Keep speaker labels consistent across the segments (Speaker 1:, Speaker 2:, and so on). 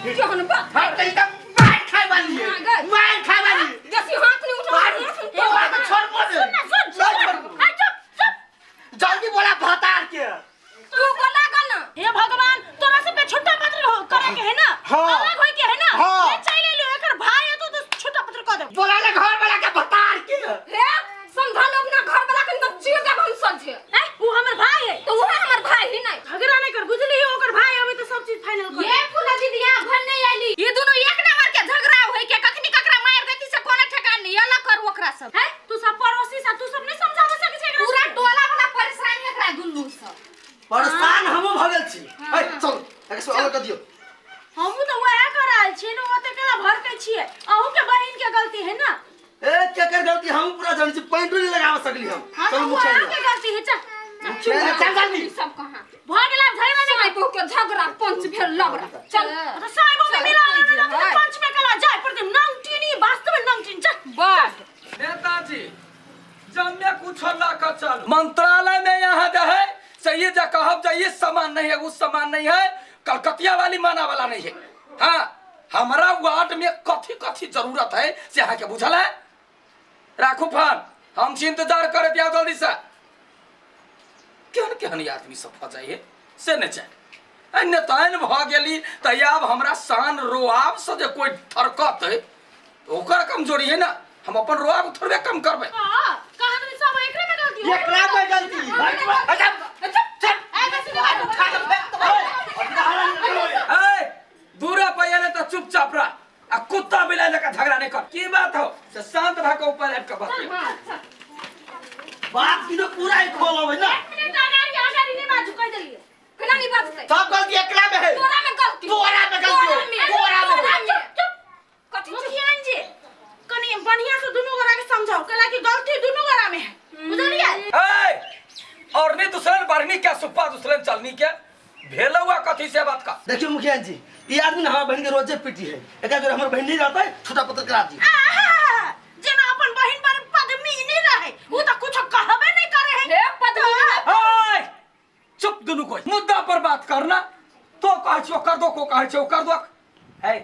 Speaker 1: केहन बात
Speaker 2: हम तऽ एकदम मार खाय वाली है।
Speaker 1: हाँ, गए।
Speaker 2: मार खाय वाली है।
Speaker 1: बेसी हाथ नहीं उठा
Speaker 2: मार तोरा के छोड़बो ने
Speaker 3: सुन ना सुन
Speaker 2: नहीं छोड़बो।
Speaker 3: ए, चुप चुप
Speaker 2: जल्दी बोला भतार के
Speaker 1: तू बोला गा ना
Speaker 3: हे भगवान तोरा से पे छोटा पत्र हो करे के है ना
Speaker 2: हाँ।
Speaker 3: अलग होय के है ना
Speaker 2: हाँ।
Speaker 3: ये चाहि ले लियो एकर भाई है तो छोटा पत्र कह दे
Speaker 2: बोला ले घर वाला के भतार के
Speaker 1: हे समझा लो अपना घर वाला के एकदम चीर देब हम समझे
Speaker 3: ए उ हमर भाई है
Speaker 1: तो वह हमर भाई ही नहीं
Speaker 3: झगड़ा नहीं कर बुझली ओकर भाई अभी तो सब चीज फाइनल कर
Speaker 1: ये फूला दीदी यहाँ घर नहीं आईली ये दोनों एक नंबर के झगड़ा होय के कखनी ककरा मार देती से कोनो ठेकान नहीं अलग कर ओकरा सब
Speaker 3: है तू सब पड़ोसी सा तू सब नहीं समझावे सके छै एकरा
Speaker 1: पूरा
Speaker 3: सबके?
Speaker 1: टोला वाला परेशानी एकरा दुनू सब
Speaker 2: परेशान हमहूँ भऽ गेल छी ए चल एकर सब अलग कर दियौ
Speaker 3: हमहू तो वएह कर आयल छियै ने ओते केना भड़कै छियै अहूँ के बहिन के गलती है ना
Speaker 2: ए केकर गलती हम पूरा जानै छी पैंटो नहीं लगाव सकली हम
Speaker 3: हाँ
Speaker 2: चल
Speaker 3: तो
Speaker 2: मुखिया
Speaker 3: अहाँ के गलती है चल
Speaker 2: चल चल जल्दी
Speaker 1: सब कहाँ
Speaker 3: भऽ गेल आब झगड़ा
Speaker 1: साई बहू के झगड़ा पंच भेल लबड़ा चल
Speaker 3: तो साहेबो में मिला
Speaker 1: चल,
Speaker 3: लेना तो पंच में कला जाय पड़ते नंगटीनी वास्तव में नंगटीनी चल
Speaker 1: बड
Speaker 4: नेताजी जम्मे कुछ ला कर चल मंत्रालय में यहाँ जो है से ये जो कहब जो ये सामान नहीं है उस सामान नहीं है कलकतिया वाली माना वाला नहीं है। हाँ हमारा वार्ड में कथी कथी जरूरत है से अहाँ के बुझल है। राखू फोन, हम छी इंतजार करे दिया जल्दी से। केहन केहन आदमी सब भऽ जाइ है से नहीं चाहे। अन्य तहन भऽ गेली तऽ आब हमरा शान रोआब से जे कोई थरकत है ओकर कमजोरी है ना, हम अपन रोआब थोड़बे कम करबै।
Speaker 3: हां कहां तो सब एकरे में गलती है।
Speaker 2: एकरा में गलती। अच्छा चल
Speaker 3: ए बेसी नहीं
Speaker 2: उठा के फेंक दो।
Speaker 4: ए दूरा पर ने तो चुपचाप रह आ कुत्ता बिलाई जका झगड़ा नहीं कर। की बात हो से शांत भऽ के ऊपर आबि के बात
Speaker 2: बात की तो पूरा ही खोल होबै ना।
Speaker 3: एक मिनट अगाड़ी अगाड़ी नहीं बाजू कह देलिए।
Speaker 1: केना नहीं बाजतै?
Speaker 2: सब गलती एकरा में है।
Speaker 1: तोरा में गलती।
Speaker 2: तोरा में गलती हो।
Speaker 1: तोरा में।
Speaker 2: तोरा में।
Speaker 1: चुप चुप। कथी चुप?
Speaker 3: मुखियान जी कनी बढ़िया से दुनू गोरा के समझाओ कला कि गलती दुनू गोरा में है बुझलिए।
Speaker 4: ए और नहीं दूसरन बढ़नी क्या सुप्पा दूसरन चलनी क्या भेल हुआ कथी से बात का।
Speaker 2: देखियो मुखिया जी ये आदमी ना हमार बहन के रोजे पीटी है, एकरा जोरे हमर बहन नहीं रहता है छोटा पत्र करा दी।
Speaker 3: आहा, जेना अपन बहन पर पद्मी नहीं रहे उ त कुछ कहबे नहीं करे है।
Speaker 1: हे पद्मी
Speaker 4: ए चुप दुनू कोई मुद्दा पर बात करना तो कहै छियो कर दो को कहै छियो कर दो। ए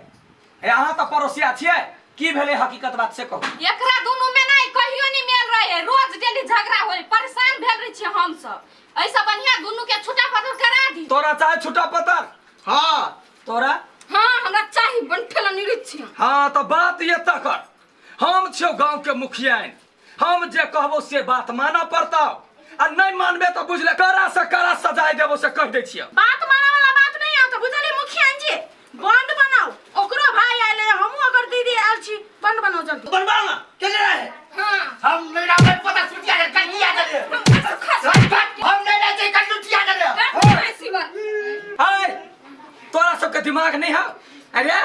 Speaker 4: यहाँ त पड़ोसिया छियै की भेलै हकीकत बात से कहू।
Speaker 1: एकरा दुनू में नहीं कहियो नहीं मेल रहे, रोज डेली झगड़ा होय, परेशान भेल रहे छियै हम सब। ऐसा बढ़िया दुनू के छुटा पत्र करा दी।
Speaker 4: तोरा चाहे छुटा पत्र?
Speaker 2: हाँ।
Speaker 4: तोरा?
Speaker 1: हाँ हमरा चाही बनठेला निरीत छियै।
Speaker 4: हाँ तो बात ये तक कर, हम छियो गांव के मुखिया, हम जे कहबो से बात मानऽ पड़तौ आ नहीं मानबे तो बुझले कड़ा से कड़ा सजाय देबो से कह दै छियै।
Speaker 3: बात माने वाला बात नहीं आता बुझली मुखिया जी। बंद बनाओ, ओकरो भाई आले हमहू अगर दीदी आयल छी बंद बनाओ जल्दी।
Speaker 2: बनवाओ ना के रहा है?
Speaker 1: हाँ।
Speaker 2: हम नहीं रहे पता सुटिया रे कन्या दे। हम नहीं रहे कन्या दे।
Speaker 4: हाय तोरा सबके दिमाग नहीं है? अरे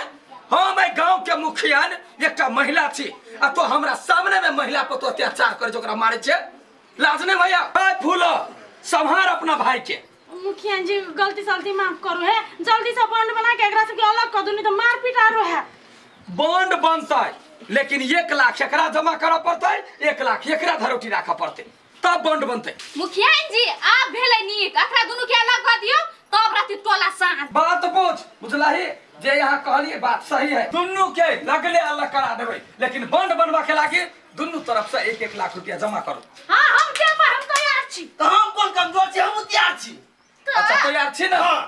Speaker 4: हम एहि गांव के मुखिया एकटा महिला छी आ तो हमरा सामने में महिला पर तो अत्याचार करे छै, ओकरा मारे छै, लाज नहीं भैया? ए फूलो संभार अपना भाई के।
Speaker 3: मुखिया जी गलती सलती माफ करू है, जल्दी से बॉन्ड बना के एकरा सबके अलग कर दू नहीं तो मारपीट आरो है।
Speaker 4: बॉन्ड बनतै लेकिन 1 लाख एकरा जमा करऽ पड़तै, 1 लाख एकरा धरोटी राखऽ पड़तै तब बॉन्ड बनतै।
Speaker 1: मुखिया जी आब भेलै नीक, एकरा दुनू के अलग कऽ दियौ तब रहती टोला शांत।
Speaker 4: बात बुझ बुझलही जे यहाँ कहलिए बात सही है, दुनू के लगले अलग करा देबै लेकिन बॉन्ड बनवा के लागी दुनू तरफ से 1-1 लाख रुपया जमा करू।
Speaker 3: हाँ हम देबै, हम तैयार छी।
Speaker 2: तो हम कोन कमजोर छी, हम तैयार छी।
Speaker 4: अच्छा तैयार छी ना?
Speaker 2: हाँ।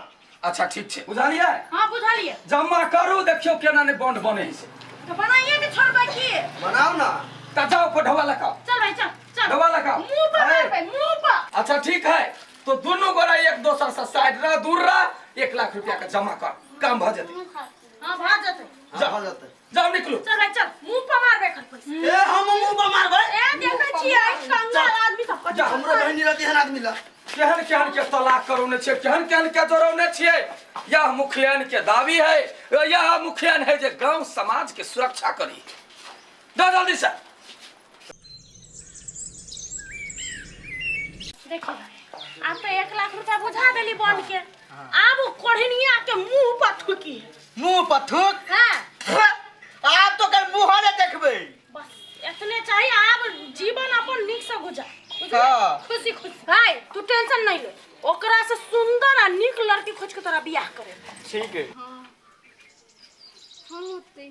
Speaker 4: अच्छा ठीक छै बुझलियै?
Speaker 3: हाँ बुझलियै।
Speaker 4: जमा करू देखियौ केना ने बॉन्ड बनै छै।
Speaker 3: तो बनाइए के छोड़बै की?
Speaker 2: बनाओ ना।
Speaker 4: त जाओ पर ढोवा लगाओ।
Speaker 3: चल भाई चल चल।
Speaker 4: ढोवा लगाओ।
Speaker 3: मुंह पर मारबै, मुंह पर।
Speaker 4: अच्छा ठीक है तो दुनू गोरा एक दोसर से साइड रह दूर रह, 1 लाख रुपया के जमा कर काम भ जेतै।
Speaker 3: हां भ जेतै।
Speaker 2: हां भ जेतै।
Speaker 4: जाओ निकलू।
Speaker 3: चल भाई चल मुंह पर मारबै एखन पैसा।
Speaker 2: ए हम मुंह पर मारबै।
Speaker 3: ए देखै छियै कंगाल आदमी सब कथी
Speaker 4: जा,
Speaker 2: हमरो बहिन रहती हन आदमी ला।
Speaker 4: केहन केहन के तलाक करौने छियै, केहन केहन के जोड़ौने छियै। यह मुखियान के दावी है, यह मुखियान है जे गांव समाज के सुरक्षा करी। जा जल्दी से।
Speaker 3: देखिए आप तो 1 लाख रुपया बुझा देली बॉन्ड के, आब ओ कोढ़निया के मुंह पर थूकी है।
Speaker 2: मुंह पर थूक?
Speaker 3: हाँ।
Speaker 2: आप तो कर मुंह ने देखबे।
Speaker 3: बस इतने चाहिए, आब जीवन अपन नीक से गुजार। बुझलियै?
Speaker 2: हाँ।
Speaker 3: खुशी खुशी। भाई तू टेंशन नहीं ले, ओकरा से सुंदर आ नीक लड़की खोज के तोरा बियाह करे।
Speaker 2: ठीक है।
Speaker 3: हाँ।
Speaker 1: होतै।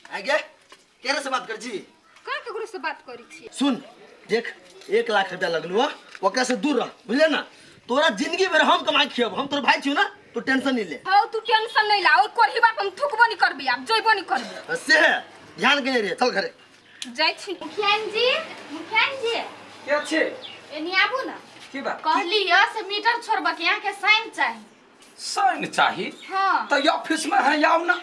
Speaker 5: आ गे केकरा से बात कर छी?
Speaker 1: कहाँ ककरो से बात करै छी।
Speaker 5: सुन देख 1 लाख रुपया लगलू हँ, ओकरा से दूर रह, बुझले ना? तोरा जिंदगी भर हम कमा के खियब, हम तोर भाई छियो ना, तू टेंशन नहीं ले।
Speaker 1: हौ तू टेंशन नहीं ला, और कोरही बाप हम थुकबो नहीं करबी, आब जइबो नहीं करबी।
Speaker 5: से है ध्यान के रे, चल घरे
Speaker 1: जाइ छी। मुखियान जी, मुखियान जी
Speaker 4: के छी?
Speaker 1: एनी आबू ना।
Speaker 4: की बात?
Speaker 1: कहली य से मीटर छोड़बा के यहाँ के साइन चाही।
Speaker 4: साइन चाही?
Speaker 1: हाँ।
Speaker 4: तो ऑफिस में है आउ ना,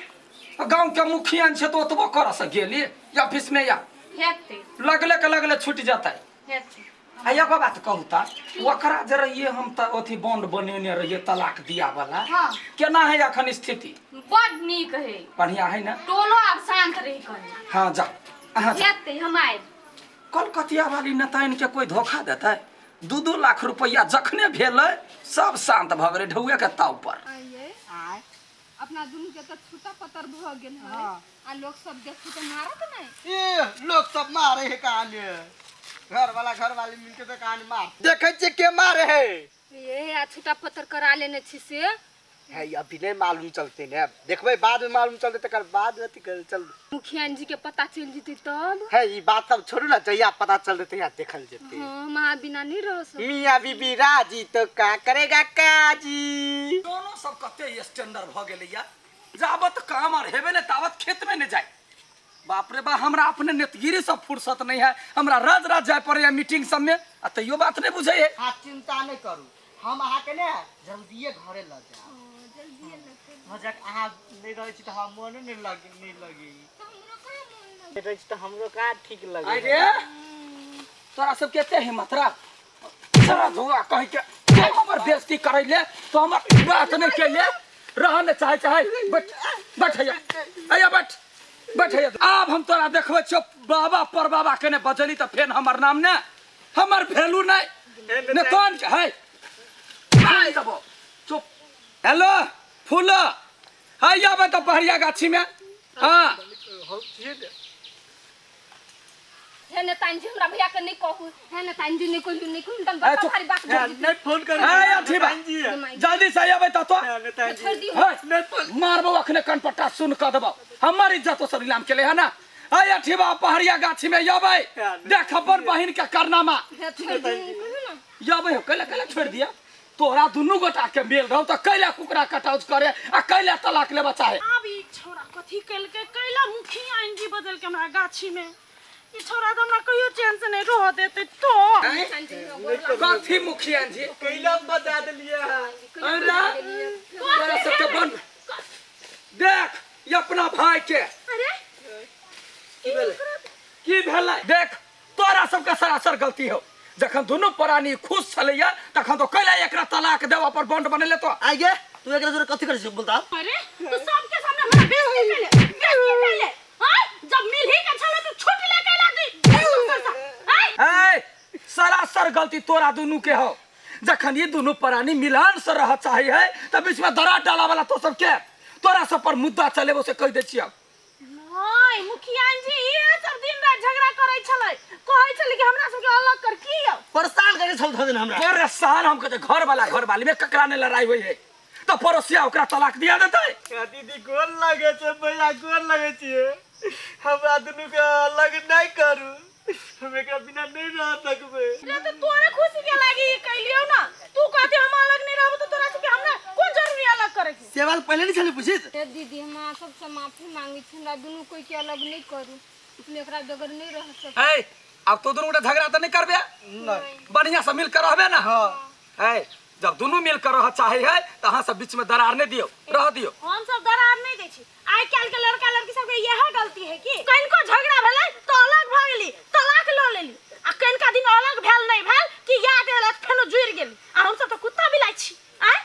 Speaker 4: गांव के मुखिया छे तो ओतबो कर से गेली ऑफिस में या
Speaker 1: हेतै।
Speaker 4: लगले के लगले छूट जतै।
Speaker 1: हेतै।
Speaker 4: आ एगो बात कहू त, ओकरा जे रहिए हम त अथी बॉन्ड बनेने रहिए तलाक दिया वाला।
Speaker 1: हाँ।
Speaker 4: केना है अखन स्थिति?
Speaker 1: बड नीक है।
Speaker 4: बढ़िया है ना?
Speaker 1: टोलो आब शांत रही कनी।
Speaker 4: हाँ जा, अहाँ जा।
Speaker 1: हेतै हम आयब।
Speaker 4: कलकतिया वाली नताइन के कोई धोखा देतै? 2-2 लाख रुपया जखने भेलै सब शांत भऽ गेलै ढौए के ताव पर।
Speaker 1: आइए अपना दुनू के तऽ छूटा पत्तर भऽ गेल है आ लोग सब देखी तऽ मारत नहीं।
Speaker 2: ए लोग सब मारे है कहानी, घर वाला घर वाली मिलके तो कहानी मार देखे छियै के मारे है।
Speaker 1: ये आ छूटा पत्तर करा लेने छी से
Speaker 2: है अभी नहीं मालूम चलते ने, देखबै बाद में मालूम चलते तकर बाद अथी कर चल।
Speaker 1: मुखिया जी के पता चल जतै तब।
Speaker 2: है ई बात सब छोड़ू ना, जहिया पता चलते तहिया देखल जेतै।
Speaker 1: हाँ माँ बिना नहीं रह सक।
Speaker 2: मियाँ बीबी राजी तो का करेगा काजी।
Speaker 4: दोनों सब कते स्टैंडर्ड भ गेलैया, जाबत काम आर हेबे ने ताबत खेत में ने जाए। बाप रे बा, हमरा अपने नेतगिरी सब फुर्सत नहीं है, हमरा राज राज जाए पड़े मीटिंग सब में, आ तैयो बात नहीं बुझे है।
Speaker 2: हाँ चिंता नहीं करू, हम अहाँ के ने जल्दिए घरे ल जाब। मजाक अहाँ नहीं रहै छी त हम मोनो नहीं लगी, नहीं लगी रहै छी त हमरो का ठीक लगे।
Speaker 4: अरे तोरा सब केते हिम्मत रा, तोरा धुआ कहि के तू हमर बेइज्जती करै ले, तो हमर बात नहीं केले रह ने चाहे चाहे बैठ बैठ हैया हैया बैठ बैठ हैया। आब हम तोरा देखबै छियौ बाबा पर बाबा के ने बजली त फेन हमर नाम ने हमर वैल्यू नहीं ने तोन के है आइ देबो चुप। हेलो फूल है आबै त पहरिया गाछी में। हाँ
Speaker 1: हे नेताजी जी हमरा भैया के नहीं कहू, हे नेताजी जी नहीं कहू, नहीं कहू तम
Speaker 4: ए,
Speaker 1: बड़का
Speaker 4: चुप।
Speaker 1: भारी बात
Speaker 2: ए, नहीं फोन करू।
Speaker 4: ए, अथी बा।
Speaker 2: नेताजी।
Speaker 4: जल्दी से आबै त तो।
Speaker 2: नेताजी।
Speaker 1: छोड़ दियौ।
Speaker 4: है, मारबो अखने कनपट्टा सुन क देबो, हमर इज्जत सब नीलाम केले है ना। है अथी बा पहरिया गाछी में अबै, देख अपन बहिन के कारनामा।
Speaker 1: हे छोड़ दियौ, कहू ना।
Speaker 4: अबै हो कैला कैला छोड़ दिया तोरा दुनू गोटा के मेल रहो त कैला कुकरा कटाउज करे आ कैला तलाक लेबा चाहे।
Speaker 3: आब ई छौड़ा कथी केलकै, कैला मुखिया जी बदल के हमरा गाछी में, ई छौड़ा त हमरा कहियो चैन से नहीं रह देते तो।
Speaker 4: कथी मुखिया जी
Speaker 2: कैला बता देलिए है।
Speaker 4: अरे तोरा सबके बन देख ई अपना भाई के।
Speaker 3: अरे
Speaker 4: की भेलै देख, तोरा सबके सरासर गलती हो। जखन दुनू प्राणी खुश छलैया तखन तो कैला एकरा तलाक देबा पर बॉन्ड बनेले तो।
Speaker 5: आ गे तू एकरा जोरे कथी करै छी बोलता?
Speaker 3: अरे तू सबके सामने हमरा बेइज्जती कैले, बेइज्जती कैले। हां जब मिलही के छले तू छुट ले कैला दी।
Speaker 4: ए सरासर गलती तोरा दुनू के हो। जखन ये दुनू प्राणी मिलान से रह चाहे है त बीच में दरार डाला वाला तो सब के तोरा सब पर मुद्दा चलेबो से कह दे छियै।
Speaker 3: नहीं मुखिया जी ये सब दिन रात झगड़ा करै छलै, कहै छलै कि हमरा सबके अलग कर की यौ।
Speaker 5: परेशान करके छल धऽ देने हमरा।
Speaker 4: परेशान हम कहै घर वाला घर वाली में ककरा ने लड़ाई होई है त पड़ोसिया ओकरा तलाक दिया देतै।
Speaker 2: दीदी गोर लगे छै भैया, गोर लगे छियै, हमरा दुनू के अलग नहीं करू, हम एकरा बिना नहीं रह सकबै।
Speaker 3: रे त तोरे खुशी के लागी ई कैलियौ ना, तू कहते हम अलग नहीं रहब त तोरा सबके हमरा कोन जरूरी अलग करे के?
Speaker 5: से बात पहले नहीं छलै पूछित।
Speaker 1: हे दीदी हम अहाँ सबसे माफी मांगे छी, हमरा दुनू कोई के अलग नहीं करू, हम एकरा बगैर नहीं रह सकब।
Speaker 4: ए अब तो दुनू गोटा झगड़ा त नहीं करबे, बढ़िया से मिल कर रहबे ना।
Speaker 2: हां
Speaker 4: ए जब दुनू मिल कर रह चाहे है त अहाँ सब बीच में दरार नहीं दियो, रह दियो।
Speaker 3: हम सब दरार नहीं दै छी। आइ काल्हि के लड़का लड़की सबके इएह गलती है कि कनिको झगड़ा भेलै त अलग भऽ गेली, तलाक लऽ लेली, आ कनिका दिन अलग भेल नहीं भेल कि याद एलै त फेनो जुड़ि गेली, आ हम सब त कुत्ता बिलाइ छी। आँय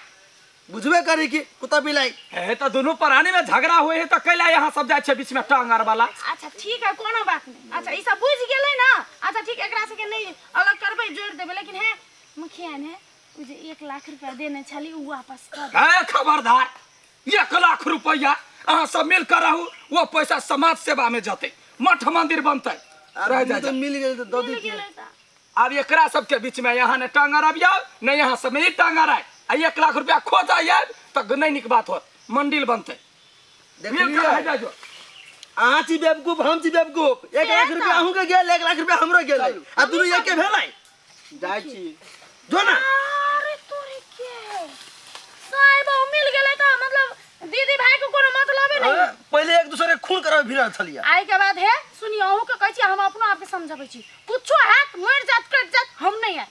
Speaker 5: बुझबे करी कि कुत्ता बिलाइ।
Speaker 4: हे त दुनू प्राणी में झगड़ा होए है त कैला यहाँ सब जाय छै बीच में टांग आर वाला।
Speaker 3: अच्छा ठीक है कोनो बात नहीं। अच्छा ई सब बुझि गेलै ना। अच्छा ठीक, एकरा सबके नहीं अलग करबै, जोड़ि देबै, लेकिन हे मुखिया ने उ जे 1 लाख रुपया देने छली उ वापस कर दे।
Speaker 4: हे खबरदार, 1 लाख रुपया अहाँ सब मिल कर रहू, वो पैसा समाज सेवा में जतै, मठ मंदिर बनतै। रह जा
Speaker 5: तो मिल गेल त दऽ
Speaker 3: मिल
Speaker 5: दितियै।
Speaker 3: गेलै त।
Speaker 4: आब एकरा सबके बीच में यहाँ ने टांग अरबिया ने यहाँ सब में टांग अराय, आ 1 लाख रुपया खो जाइए त नहीं निक बात होत, मंदिर बनतै। मिल कर रह जाओ।
Speaker 5: अहाँ छी बेवकूफ, हम छी बेवकूफ। 1 लाख रुपया अहूँ के गेल, 1 लाख रुपया हमरो गेल, आ दुनू एके भेलै।
Speaker 2: जाइ छी।
Speaker 5: जो ना।
Speaker 3: अरे तोरे के साहेब बहु मिल गेलै त मतलब दीदी भाई के कोनो मतलबे नहीं।
Speaker 5: हाँ, पहले एक दूसरे के खून करावे भिड़ल छलियै।
Speaker 3: आइ के बाद हे सुनियो, अहूँ के कहै छी, हम अपनो आपके समझबै छी, कुछो हैत मरि जात कटि जात हम नहीं आयब।